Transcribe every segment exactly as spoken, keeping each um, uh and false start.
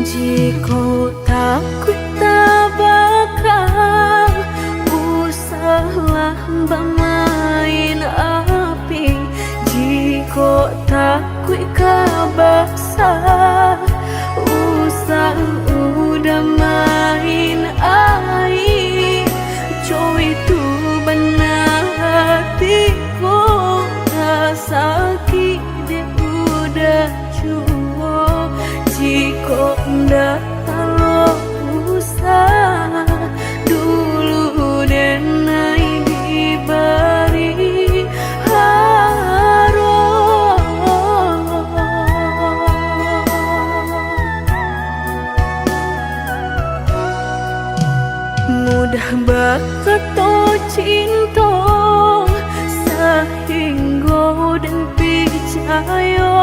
Jikok takuik tabaka, usahlah bamain api. Jikok takuik ka basa, usah udah main aia. Cowok itu bana hati ko, ka sakik dek udah juo. Jikok ndak talok usah, dulu denai dibari haro. Mudah bakato cinto, sahinggo den picayo,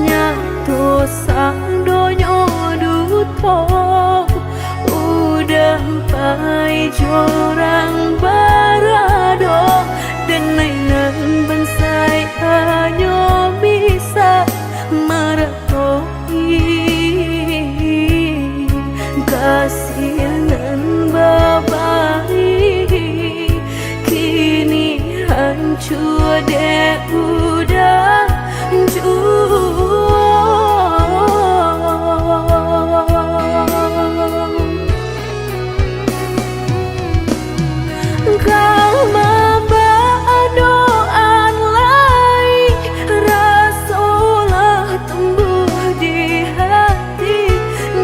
nyato sadonyo duto. Udah pai jorang barado, denai nan bansaik hanyo bisa mara- toi kasih nan babari, kini hancua dek udah juo. Ka mambaa doa lai, raso lah tumbuah di hati,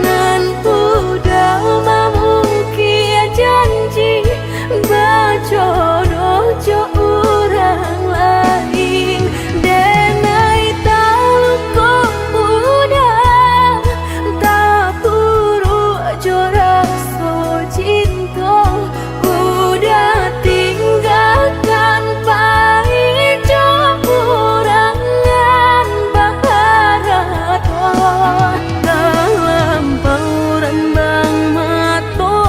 nan udah mamungkia janji bajodoh jo urang lain. Denai taluko udah, tapuruak jo raso cinto, udah tinggakan pai jo urang nan baharato. Talampau rambang mato,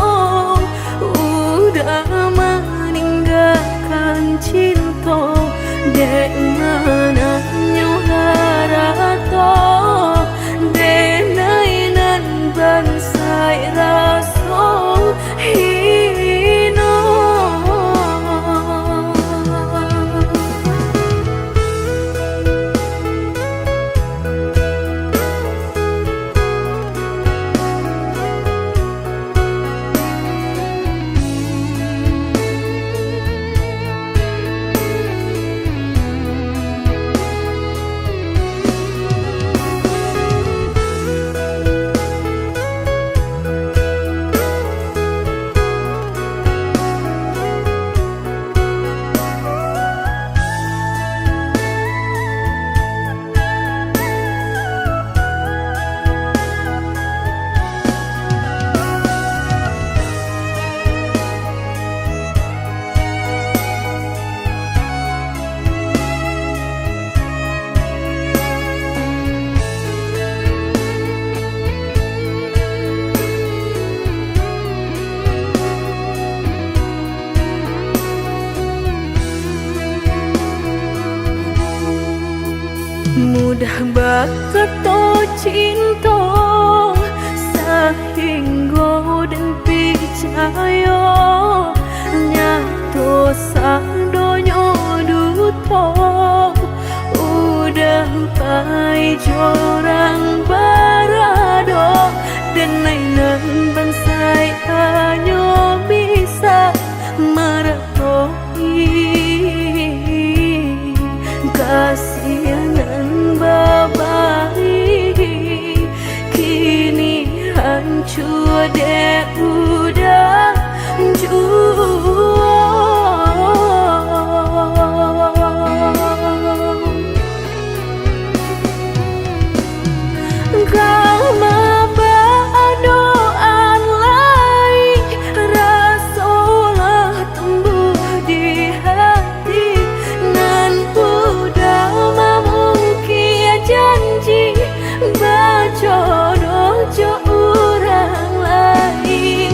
udah maninggakan cinto, dek mananyo harato, denai nan bansaik raso hino. Mudah bakato cinto, sahinggo den picayo, nyato sadonyo duto. Udah pai jorang barado, denai nan bansaik hanyo bisa mara- toi kasih nan babari, kini hancua dek udah juo. Ka mambaa doa lai, raso lah tumbuah di hati, nan udah mamungkia janji bajodoh jo urang lain.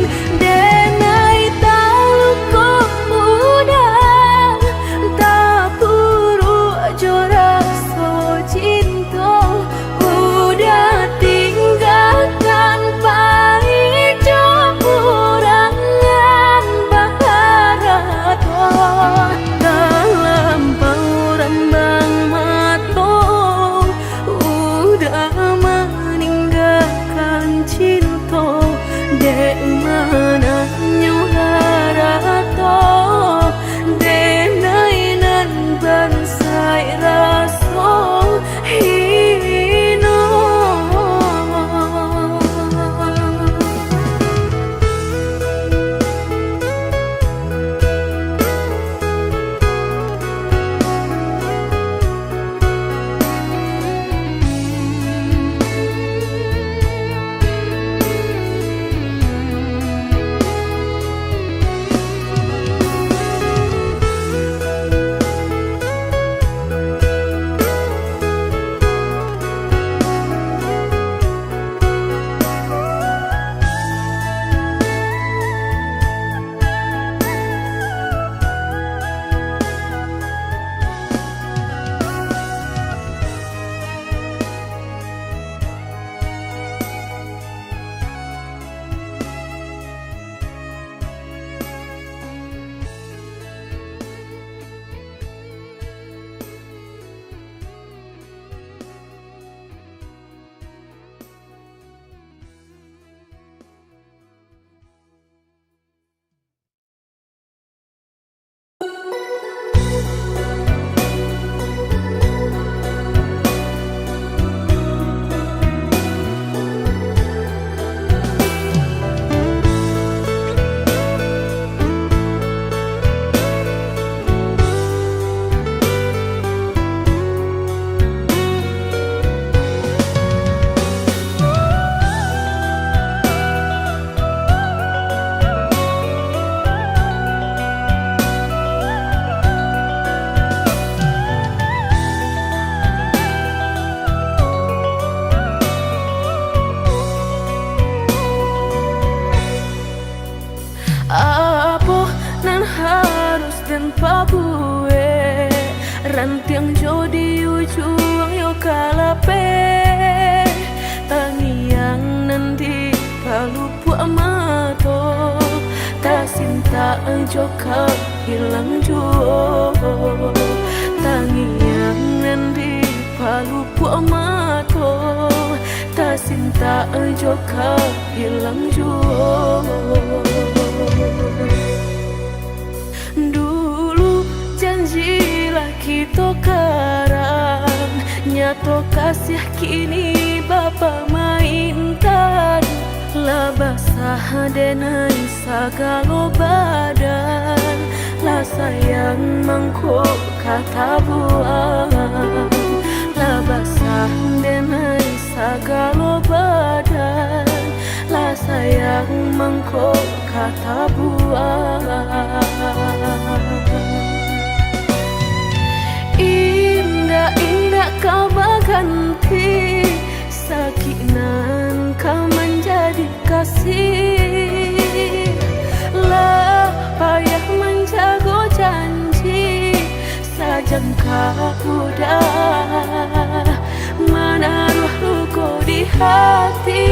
Kalapeh, tangiang nan di palupuak mato, tasintak jo ka hilang juo. Tangiang nan di palupuak mato, tasintak jo ka hilang juo. Dulu janji lah kito karang, nyato kasiah kini bapamaintan. Lah basah denai sagalo badan, lah sayang mangko ka tabuang. Lah basah denai sagalo badan, lah sayang mangko ka tabuang. Indak-indak ka baganti, sakik nan ka manjadi kasih. Lah payah manjago janji, sajangka udah manaruah luko di hati.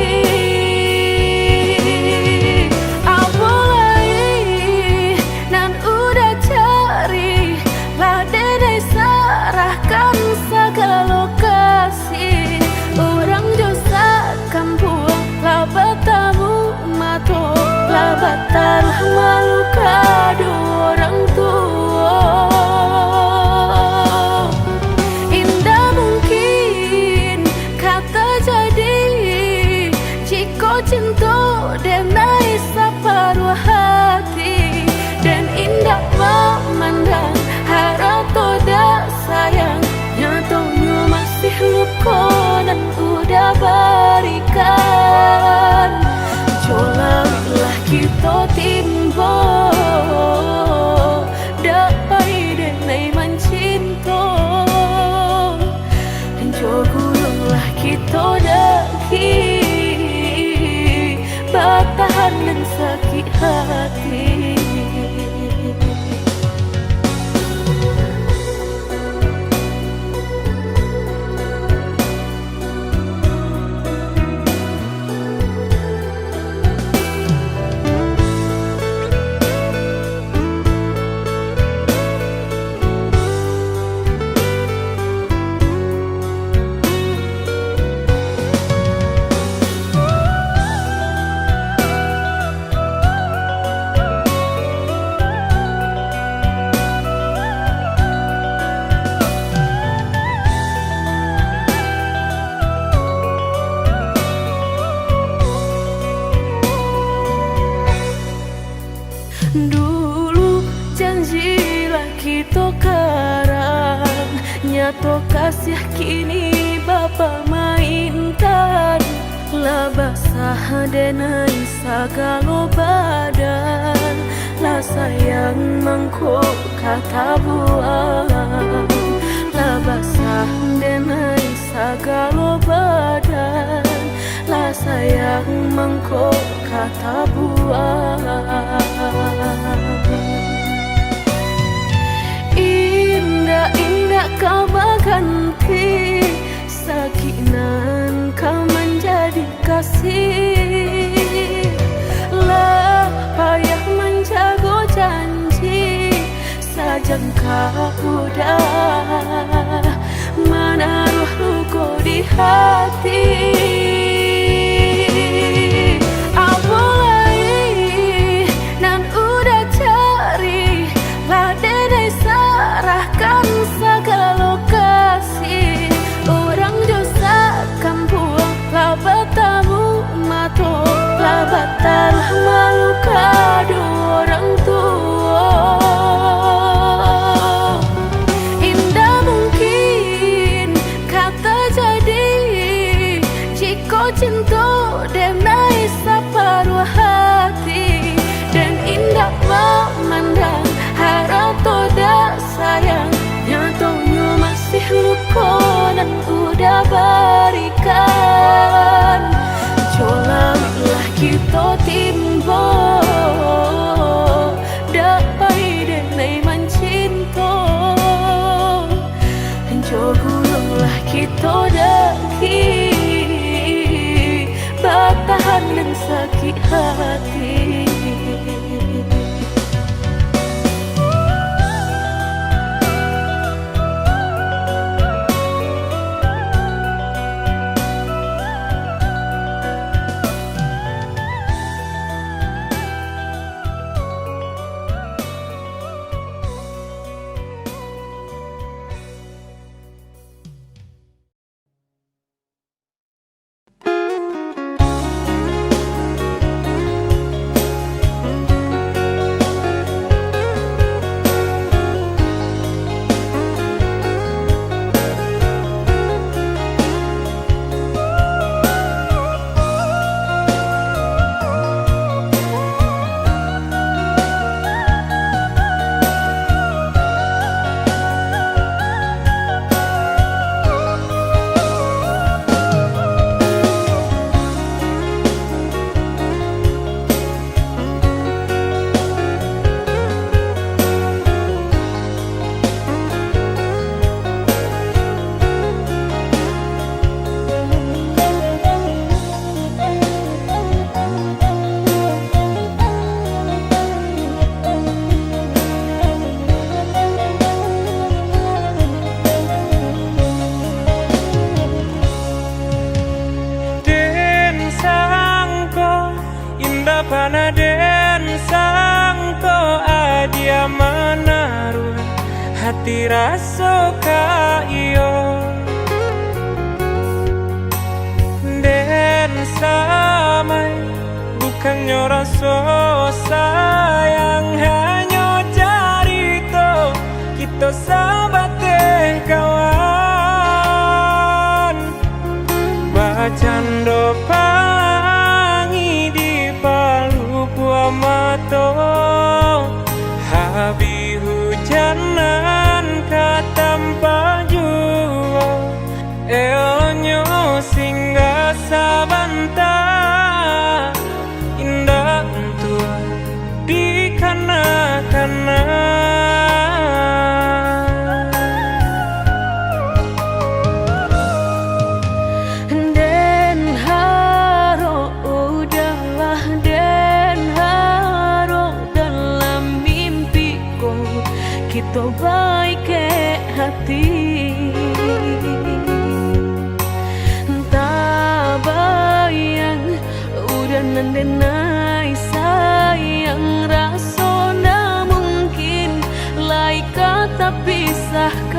Apo lai nan udah cari, lah denai sarahkan sagalo kasih. Urang jo sakampuang lah batamu mato, lah bataruah malu ka duo urang tuo. Indak mungkin ka tajadi, jikok cinto denai saparuah hati. Den indak mamandang harato dak sayang, nyatonyo masih luko nan udah barikan. Jo lawiklah kito timbo, dak pai denai mancinto. Jo gulunglah kito daki, batahan nan sakik hati. Dulu janji lah kito karang, nyato kasiah kini bapamaintan. Lah basah denai sagalo badan, lah sayang mangko ka tabuang. Lah basah denai sagalo badan, lah sayang mangko ka tabuang. Indak-indak ka baganti, sakik nan ka manjadi kasih. Lah payah manjago janji, sajangka udah manaruah luko di hati. Apo lai nan udah cari, lah denai sarahkan sagalo kasih. Urang jo sakampuang lah batamu mato, lah bataruah malu ka duo urang tuo. Indak mungkin ka tajadi, jikok cinto denai saparuah hati. Den indak mamandang harato dak sayang, nyatonyo masih luko nan udah barikan. Jo lawiklah kito timbo, dak pai denai mancinto. Jo gulunglah Todaki batahan nan sakik hati. Den sangko, indak panah den sangko, adia manaruah hati raso ka iyo. Den samai, bukannyo raso sayang, hanyo carito kito sabateh kawan. Bacando pangi di palupuah mato, habih hujan nan ka tampak juo. Eloknyo singgah sabanta, indak untuak dikana-kana. Den harok, udahlah, den harok, dalam mimpi ko kito baikek hati. Tabayang, udah nan den ai sayang, raso ndak mungkin lai ka tapisahkan.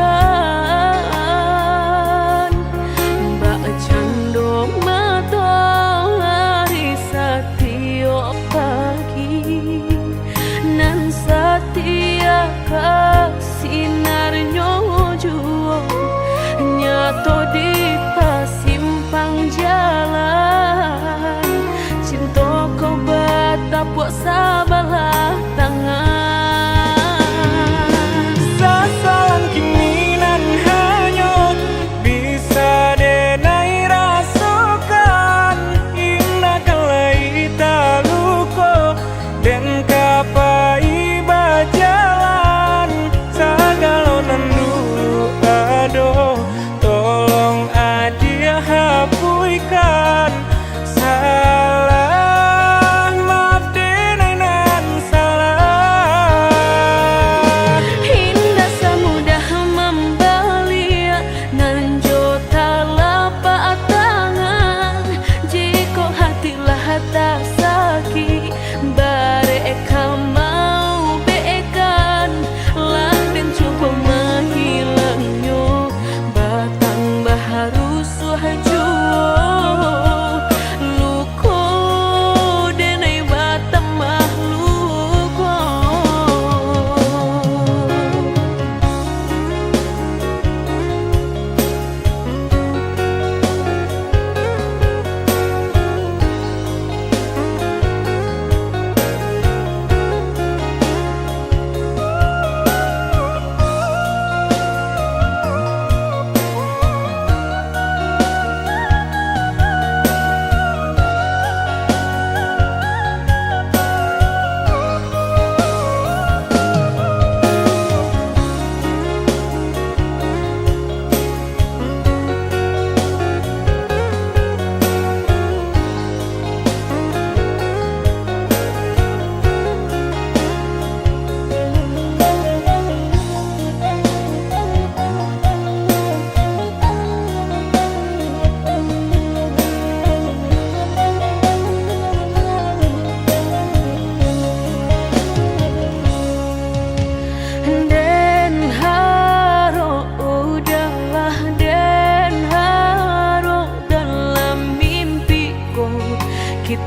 Bak cando matoari satiok pagi, nan satia ka sinarnyo juo, nyo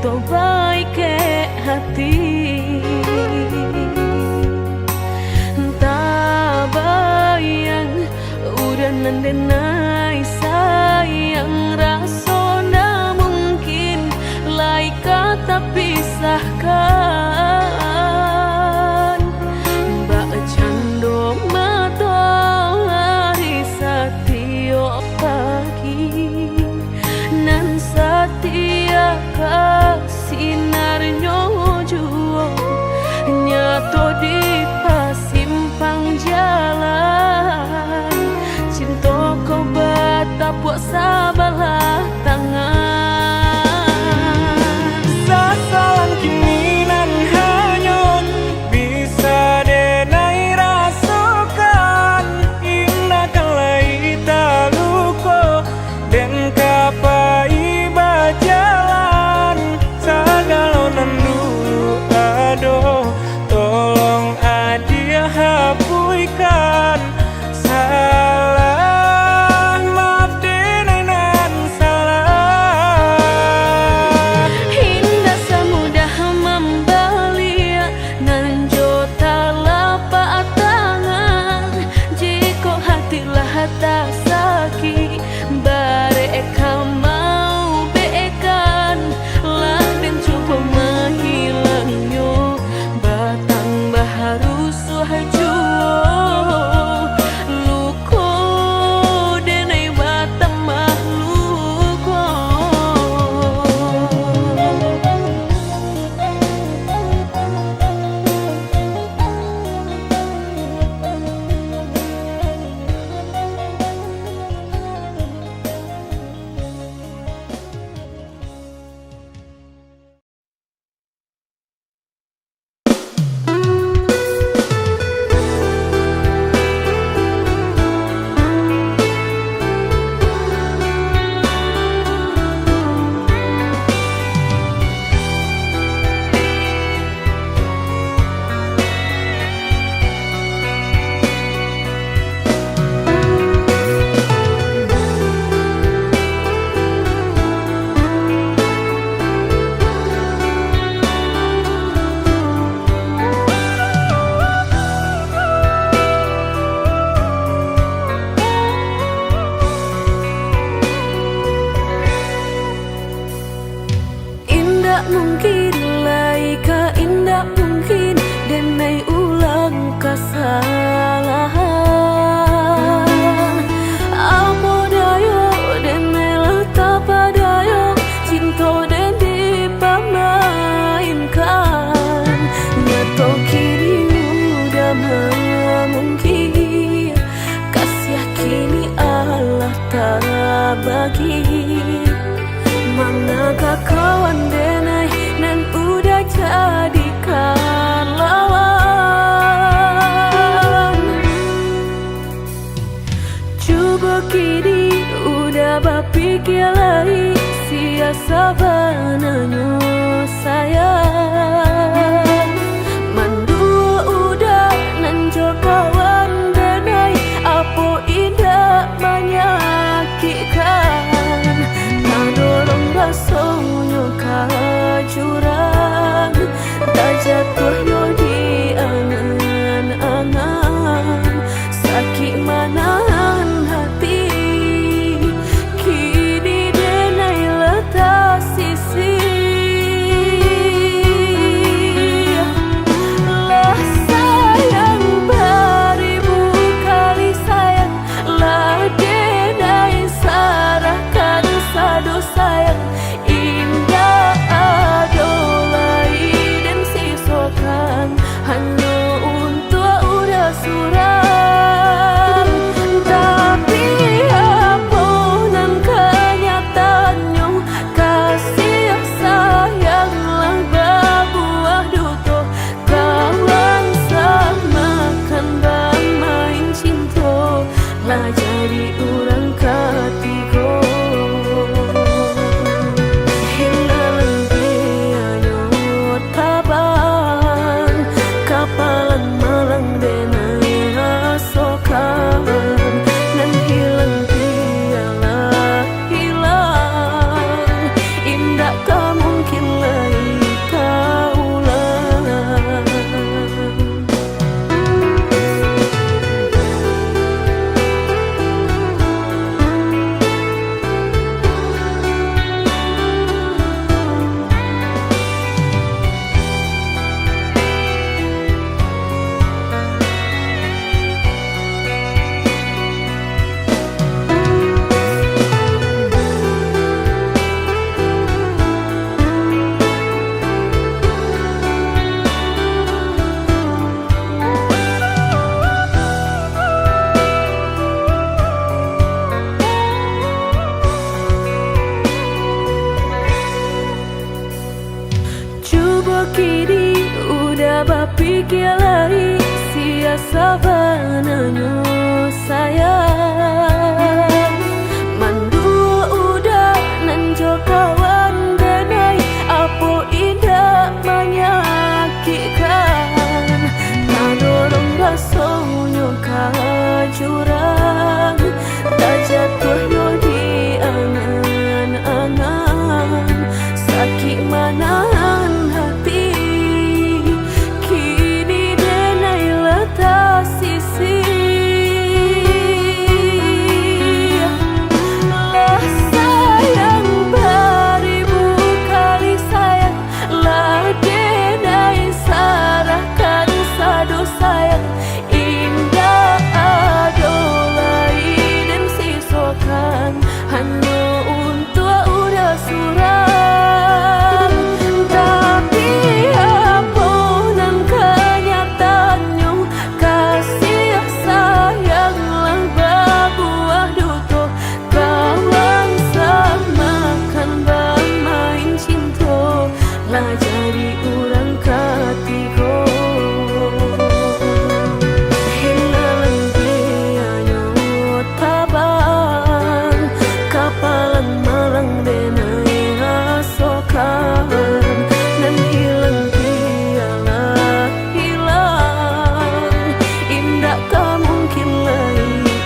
Tobaikek hati. Tabayang urang nan denai sayang, raso ndak mungkin lai ka tapisahkan. Bak cando matoari satiok pagi, nan satia ka sinarnyo juo, nyato di pasimpang jalan. Cinto ko batapuak sabalah tangan. Sasalang kini nan hanyo bisa denai rasokan, indak kan lai taluko den ka pai bajalan. Sagalo nan dulu ado, tolong adiak hapuihkan. Salah, maaf denai nan salah. Indak samudah mambaliak nan jo talapak tangan. Jikok hati lah tasakik, barek ka maubekkan. Lah den cubo mahilangnyo, batambah rusuah juo. Luko denai batambah luko. Indak mungkin lai ka, indak mungkin denai ulang kasalahan. Apo dayo denai lah tapadayok, cinto den dipamainkan. Nyato kini udah mamungkir, kasiah kini alah tabagi. Manakah kawan denai nan udah jadikan lawan? Cubo kini udah bapikia lai, sia sabananyo sayang. Manduo udah nan jo kawan denai, apo indak manyakikkan? Tadorong rasonyo ka jurang, tajatuahnyo di angan-angan. Sakik manahan hati, kini denai lah tasisih. Lah sayang baribu kali sayang, lah denai sarahkan sado sayang, indak ado lai den sisokan. Bapikia lai, sia sabananyo sayang. Manduo uda nan jo kawan denai, apo indak manyakikkan? Tadorong rasonyo ka jurang, tajatuahnyo di angan-angan. Sakik manahan hati, kini denai lah tasisih. Lah sayang baribu kali sayang, lah denai sarahkan sado sayang. Indak ado lai den sisokan, hanyo untuak uda surang. Tapi, apo nan kanyataannyo, kasih sayang lah babuah duto. Kawan samakan bamain cinto, lah jadi urang katigo. Hilang pianyo tabang, kapalan malang denai rasokan. Nan hilang pialah hilang, indak ka mungkin lai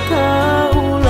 taulang.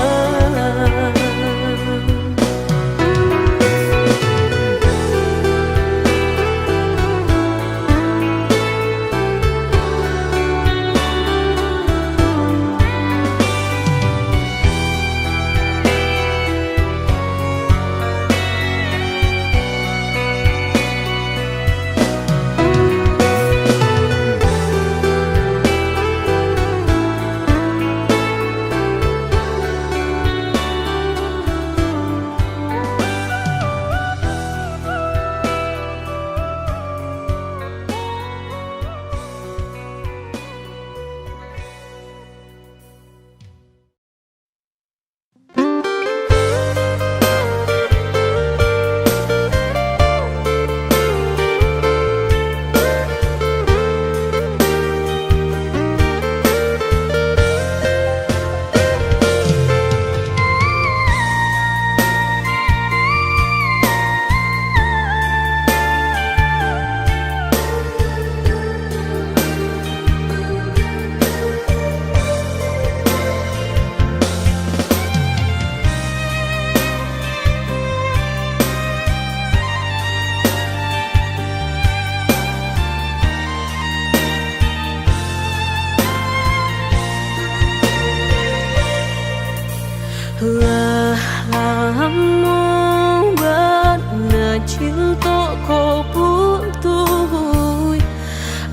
Lah lamo bana cinto ko putuih,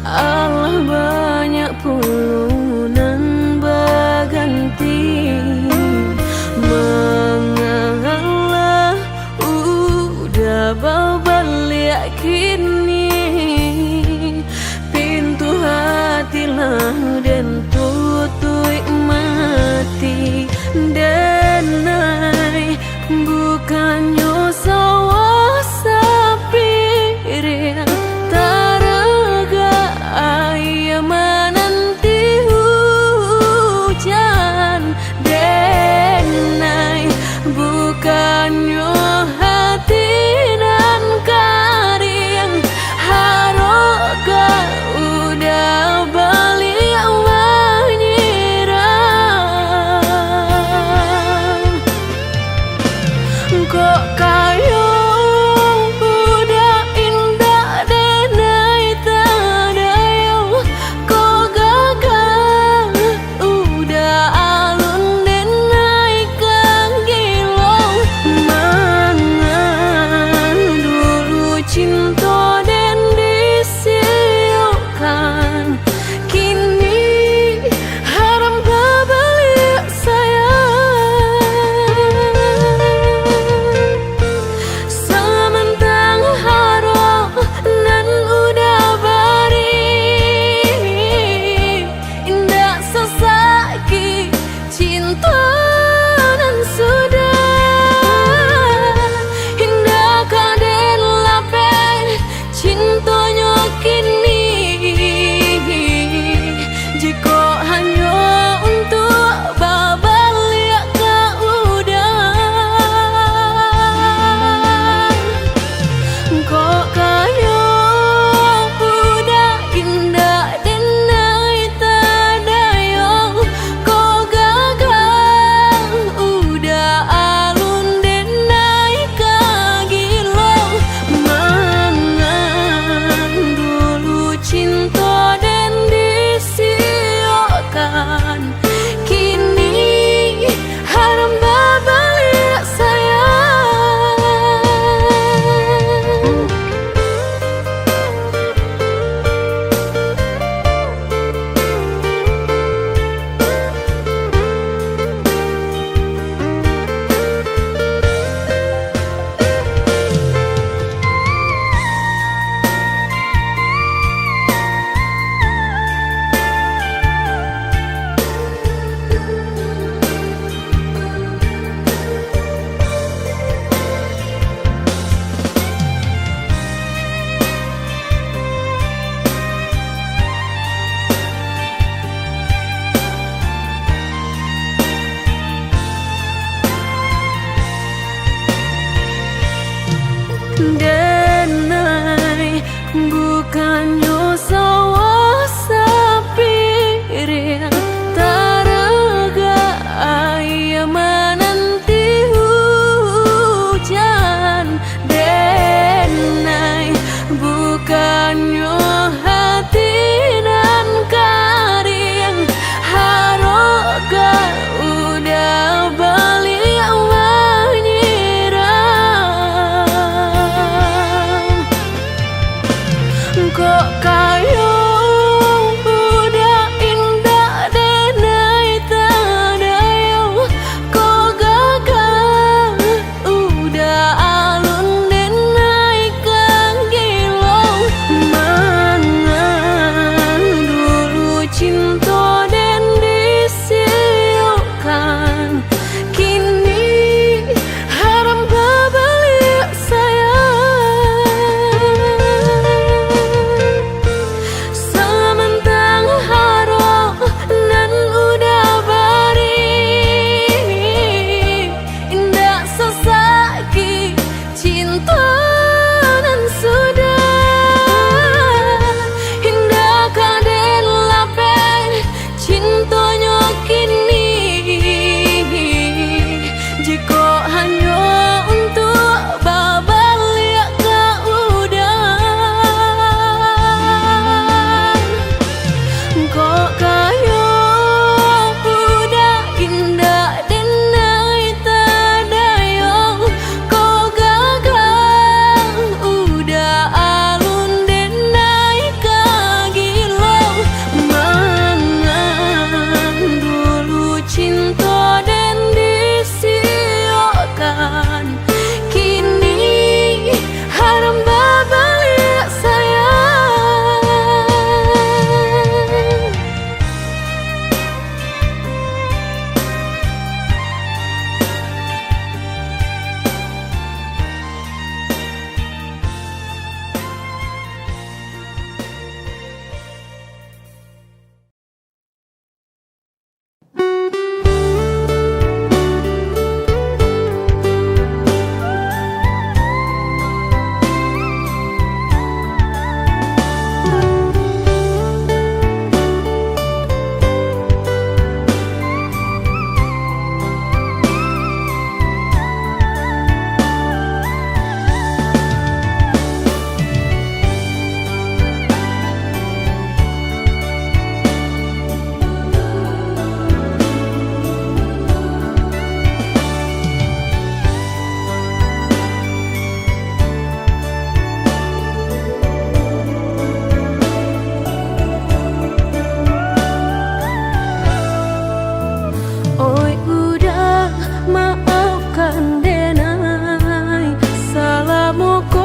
alah banyak pulo nan baganti. Mangalah uda babaliak kini, pintu hati lah den tutuik mati. Denai, bukannyo sawah sapiriang, taragak aia mananti hujan. Denai, bukannyo hati nan kariang, harok ka uda baliak manyirang. Kok kayo uda indak denai tadayang, kok gagah uda alun denai ka gilo. Mangan dulu cinto den disiokkan, kini haram babaliak sayang. Denai, bukannyo sawah sapiring, taragak aia mananti hujan. Denai, bukannyo hati nan kariang, harok ka uda baliak manyiram. Kok kayo uda indak denai tadayau, kok gagah uda alun denai ka gilo, mangan dulu cinto den disiokkan. Kini haram babaliak sayang, samantang harok nan uda bari, indak sasakik cinto nan sudah. Indak ka den lapeh cintonyo kini, jikok hanyo untuak babaliak ka uda. Kok kayo uda indak denai tadayau, kok gagah uda alun denai ka gilo, mangan dulu cinto den disiokkan. Kini haram babaliak sayang. Oi uda, maafkan denai, salamo ko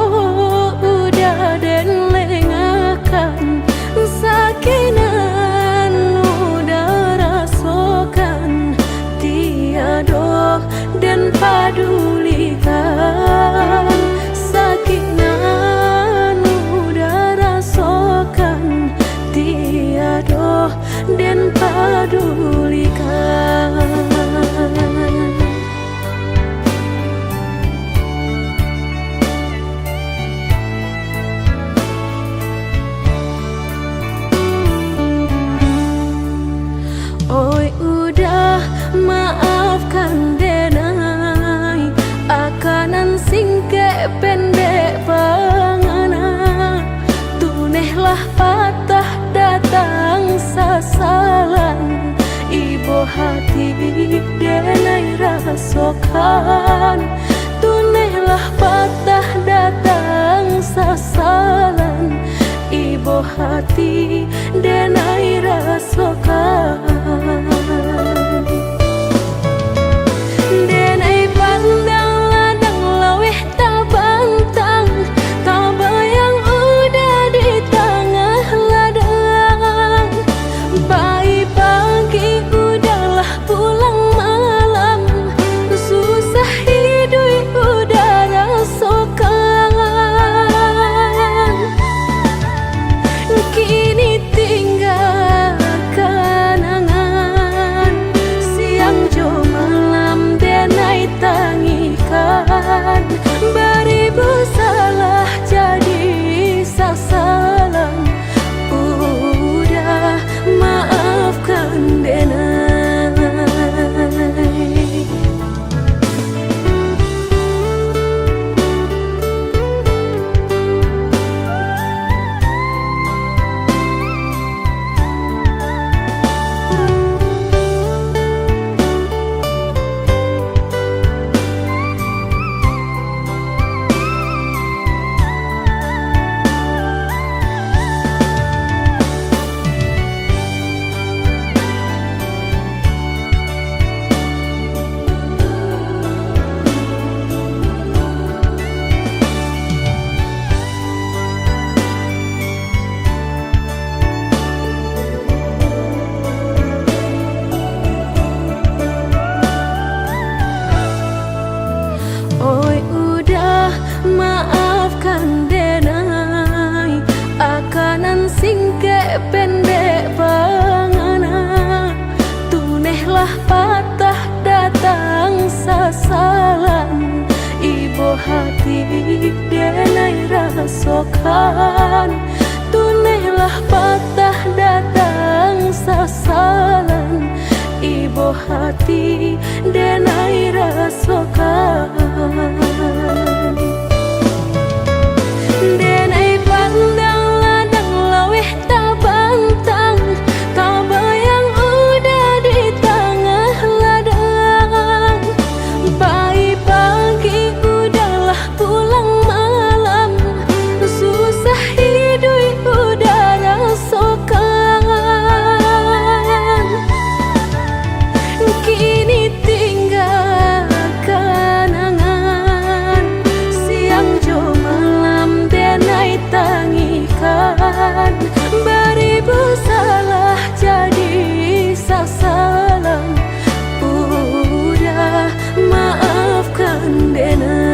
uda den lengahkan, sakik nan uda rasokan, tiado den padulikan, sakik nan uda rasokan, tiado den padulikan. Oi uda, maafkan denai, aka nan singkek pendek pangana, tunehlah patah datang sasalan, ibo hati denai rasokan, tunehlah patah datang sasalan, ibo hati denai rasokan. Denai pandang ladang laweh tabantang, tabayang uda di tangah ladang. Pai pagi uda lah pulang malam, susah iduik uda rasokan. Kini Oi udah, maafkan denai, akanan singkek pendek pangana. Tunehlah patah datang sasalan, ibo hati denai rasokan. Tunehlah patah datang sasalan, ibo hati denai rasokan. Denai pandang ladang laweh tabantang, tabayang udah di tangah ladang. Pai pagi udahlah pulang malam, susah iduik udah rasokan. Kini tinggal kanangan, siang jo malam denai tangikan. Baribu salah jadi sasalan, udah maafkan denai.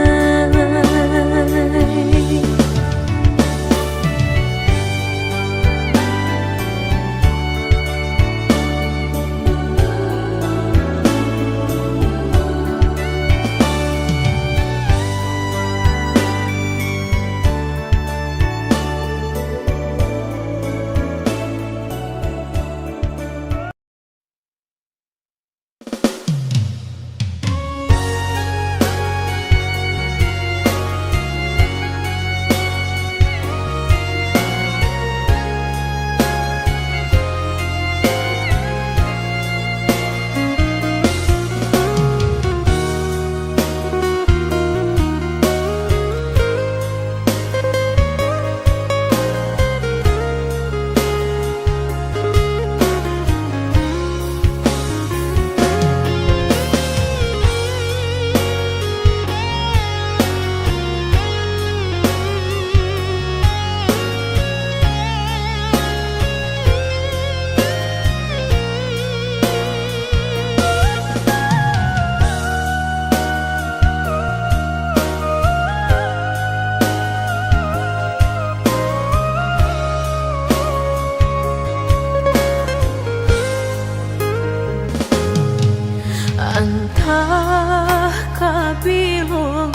Antah ka bilo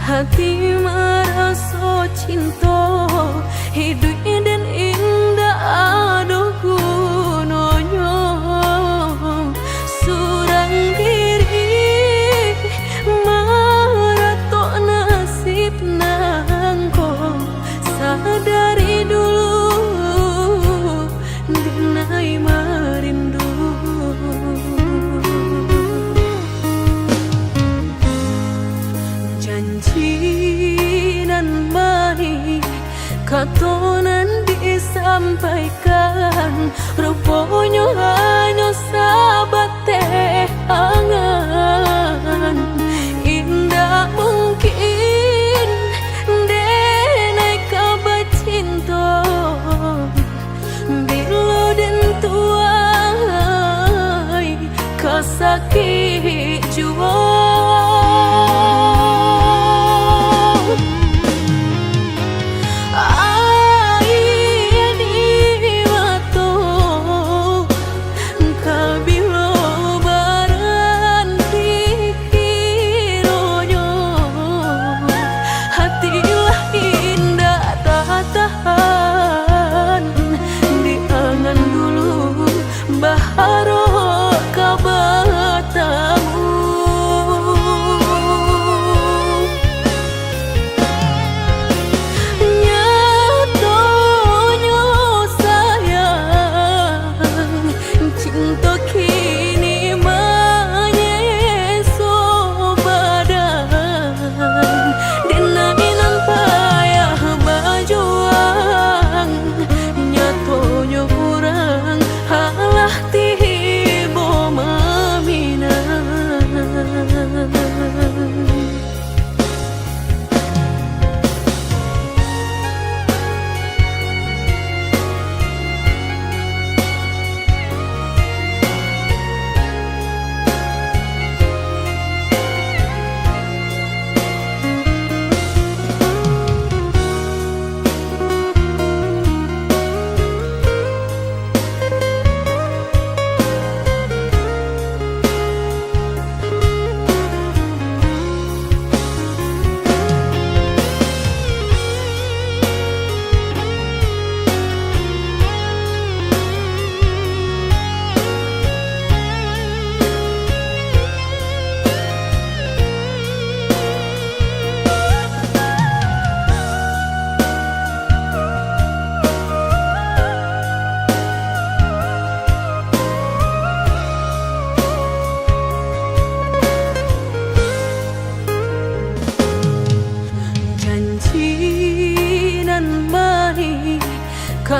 hati maraso cinto, iduik den indak ado gunonyo. Surang diri maratok nasib nangko, sadari dulu denai marindu. Janji nan baik, kato nan disampaikan, ruponyo hanyo sabateh angan. Indak mungkin denai ka bacinto, bilo den tuai ka sakik juo. Aia di mato ka bilo baranti,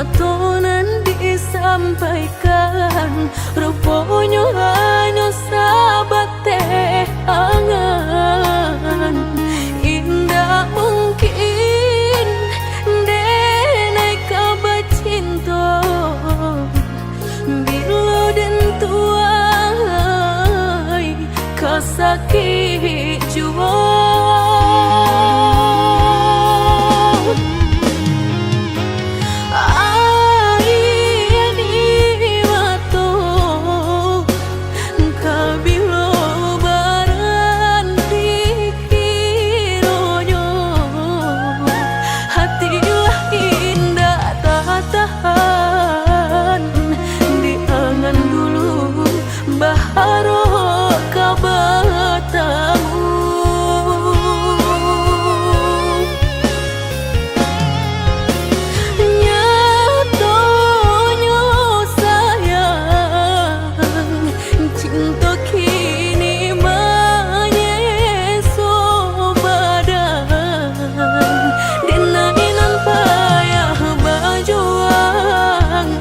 Nyato nan disampaikan, ruponyo hanyo sabateh angan. Indak mungkin denai ka bacinto, bilo den tuai ka sakik juo. Aia di mato ka bilo baranti kironyo, hati lah indak tatahan di angan dulu. Baharok ka batamu. Nyatonyo sayang, cinto kini manyeso badan. Denai nan payah bajuang,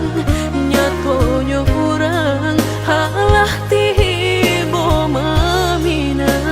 nyatonyo urang alah tibo maminang.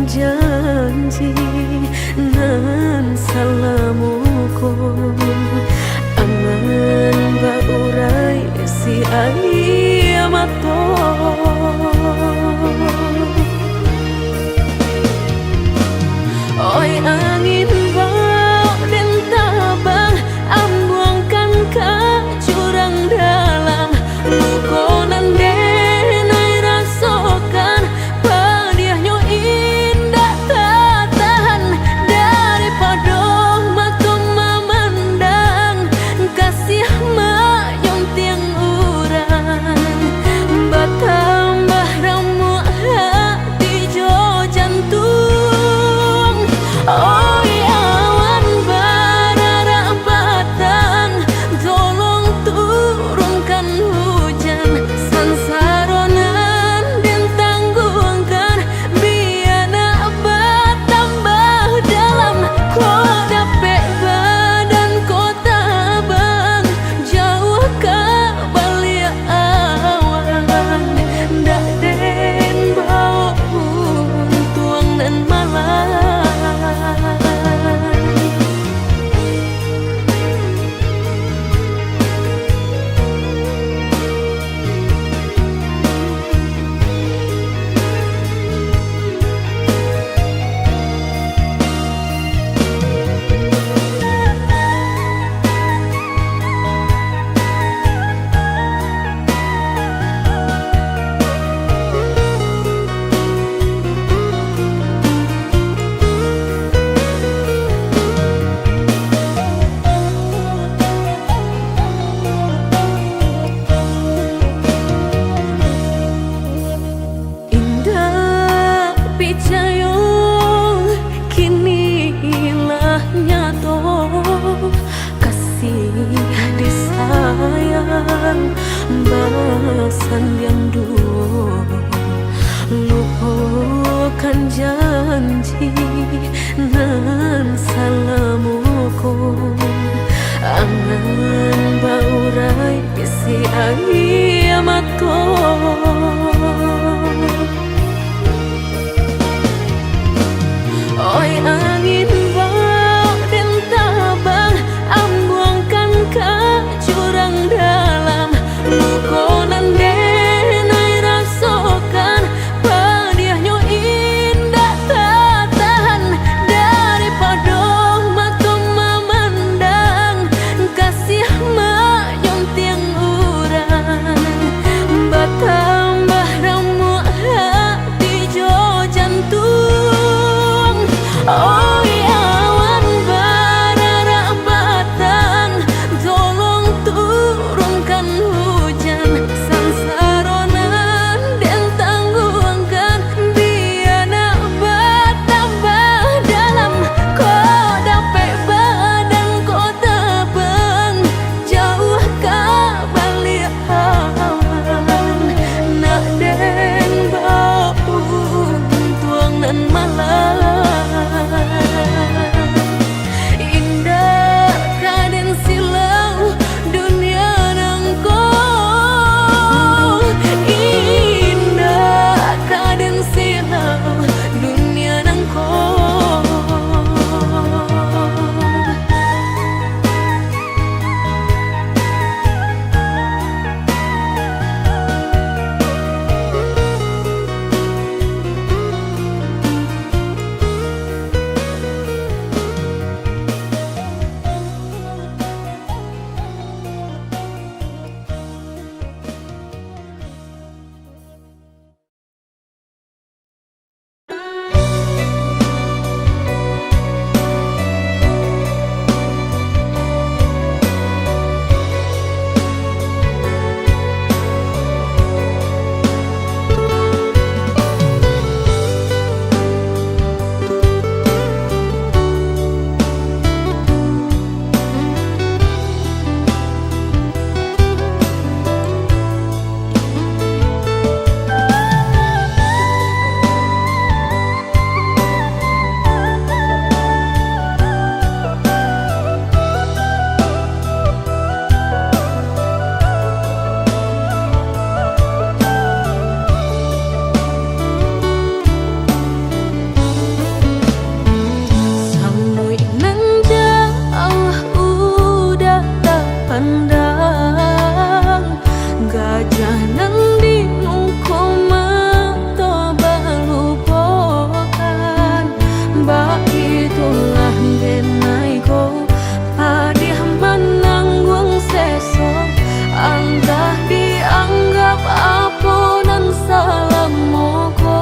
Janji nan salamo ko, angan baurai si aia mato. Oi angin, bao den tabang, ambuangkan ka jurang dalam. Luko nan den ai rasokan, padiahnyo indak tatahan. Daripado mato mamandang, kasiah mayuntiang urang, batambah ramuak hati jo jantuang. Oi awan bararak patang, tolong turunkan hujan. Sansaro nan den tangguangkan, bia nak batambah dalam. Ko dapek badan ko tabang, jauah ka baliak awan, ndak den bao untuang nan malang. Indak picayo, kini lah nyato. Kasiah disayang, basandiang duo. Lupokan janji nan salamo ko, angan baurai si aia mato. Oi angin, bao den tabang, ambuangkan ka jurang dalam. Luko nan den ai rasokan, padiahnyo indak tatahan. Daripado mato mamandang, kasiah mayuntiang urang, batambah ramuak hati jo jantuang. Oi awan bararak patang, tolong turunkan hujan. Sansaro nan den tangguangkan, bia nak batambah dalam. Ko dapek badan ko tabang, jauah ka baliak awan, nak den bao untuang nan malang. Indak ka den silau dunia nangko, indak ka den silau dunia nangko. Lah denai ko, padiah manangguang seso, antah dianggap apo nan salamo ko.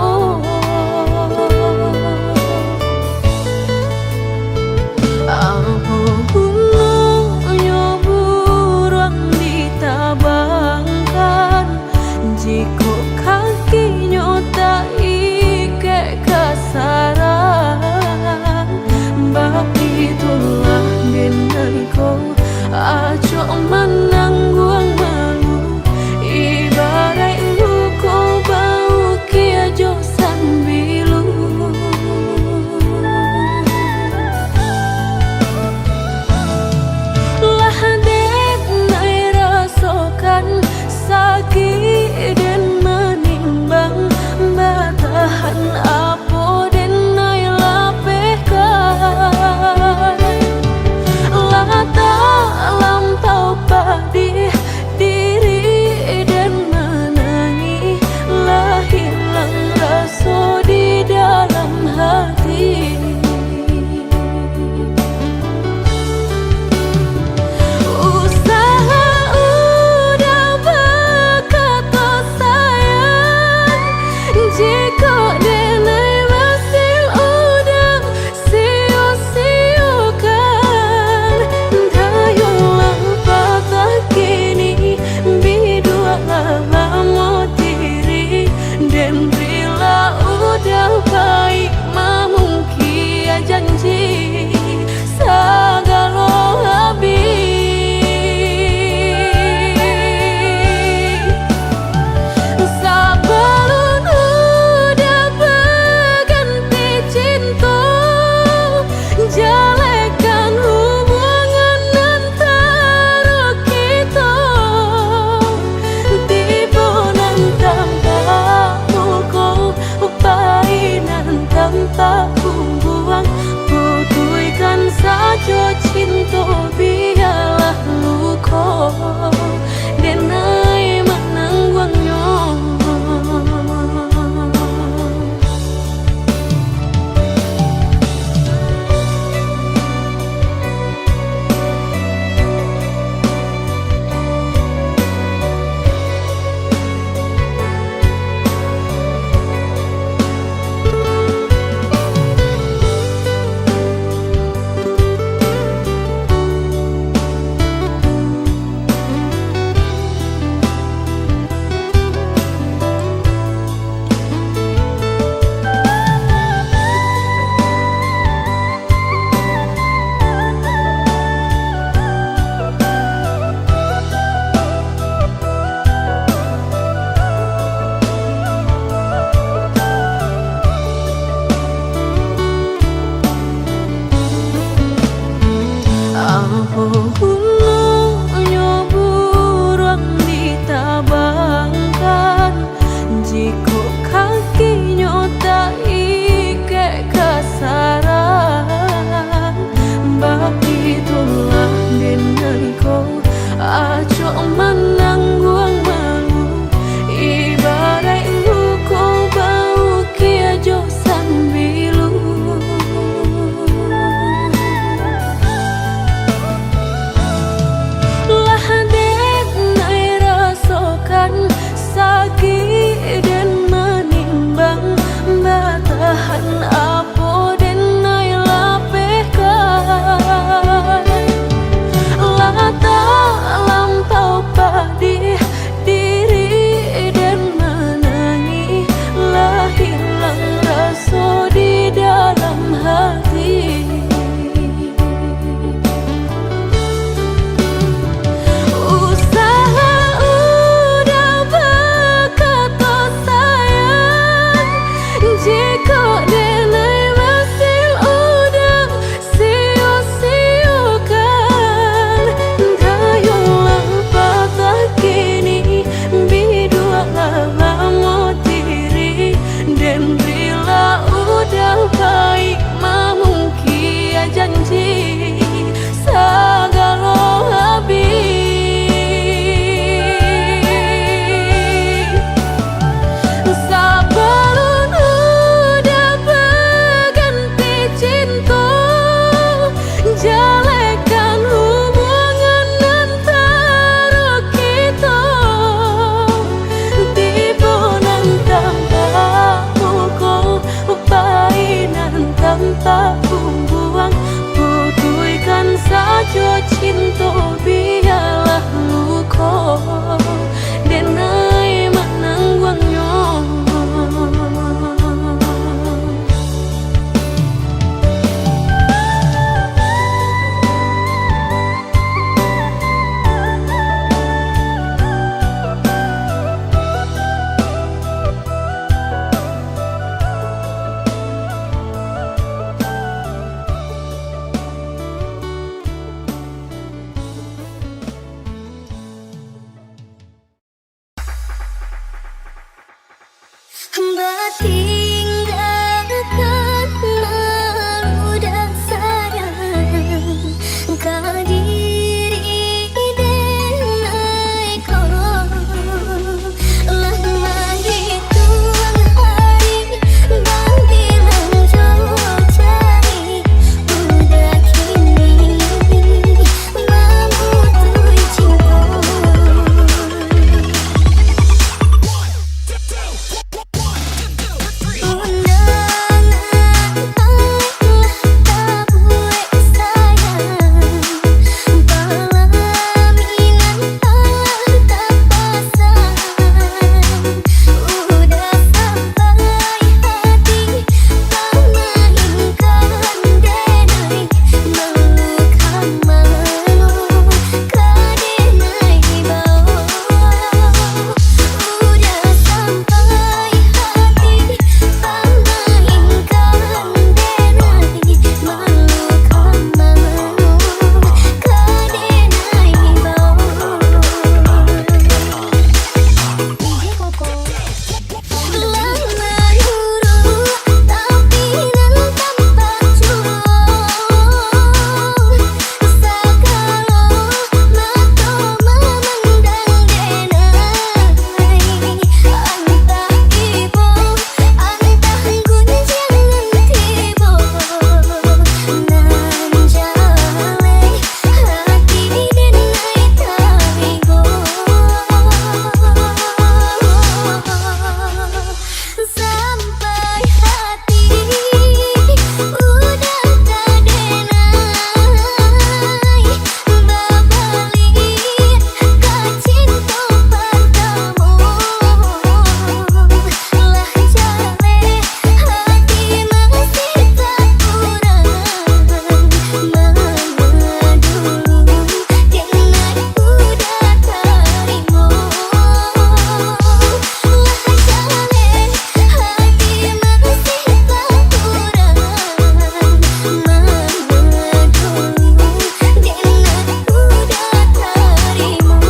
Apo gunonyo buruang ditabangkan, jikok kakinyo taikek ka sarang? Denai manangguangnyo. Batinggakan malu dan sayang ka diri denai ko. Lah mahituang hari, babilang jo jari, udah kini mamutuih cinta. Undangan alah tabuek sayang, palaminan alah tapasan. Udah sampai hati pamainkan denai, malu ka malu ka denai bao. Udah sampai hati pamainkan denai, malu ka malu ka denai bao. Sampai hati udah tadenai, babaliak ka cinto partamo. Lah jaleh hati masih takurang, mana dulu denai udah tarimo. Lah jaleh hati masih takurang, mana dulu denai udah tarimo.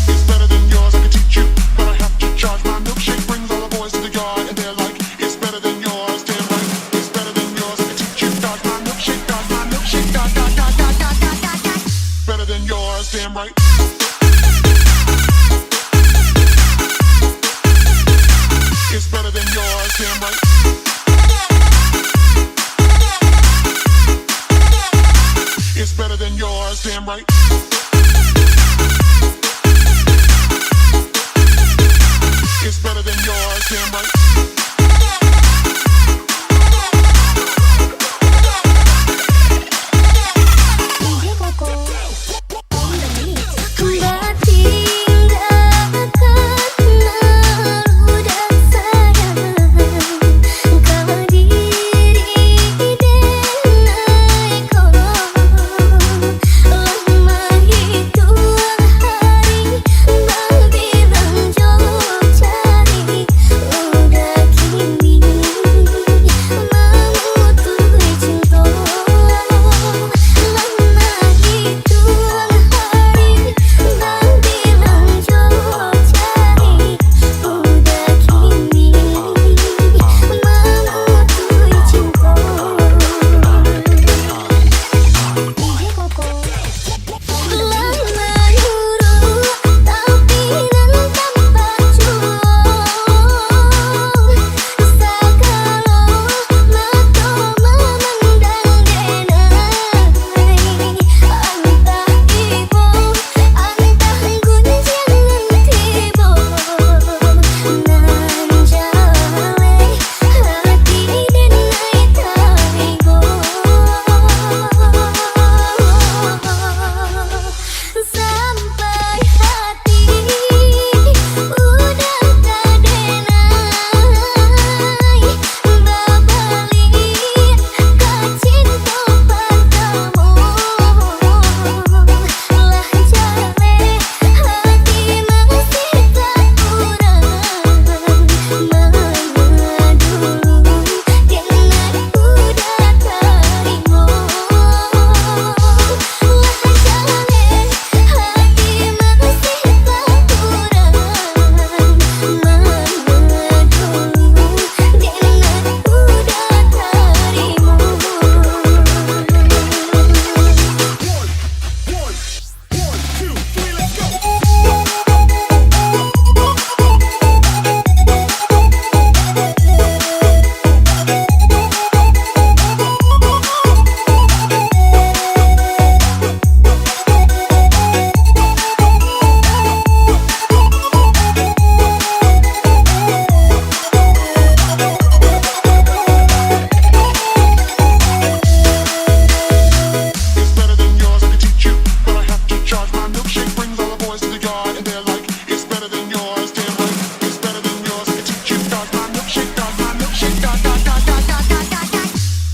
It's better than yours, I can teach you, but I have to charge. My milkshake brings all the boys to the yard, and they're like, "It's better than yours, damn right. It's better than yours, I can teach you. Dodge my milkshake, dodge my milkshake, dodge, dodge, dodge." Better than yours, damn right. It's better than yours, damn right. It's better than yours, damn right. It's better than yours, damn right.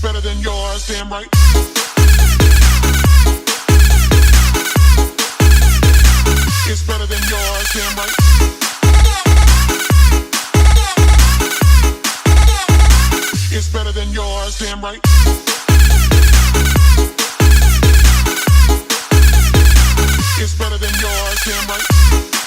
Better than yours, damn right. It's better than yours, damn right. It's better than yours, damn right. It's better than yours, damn right.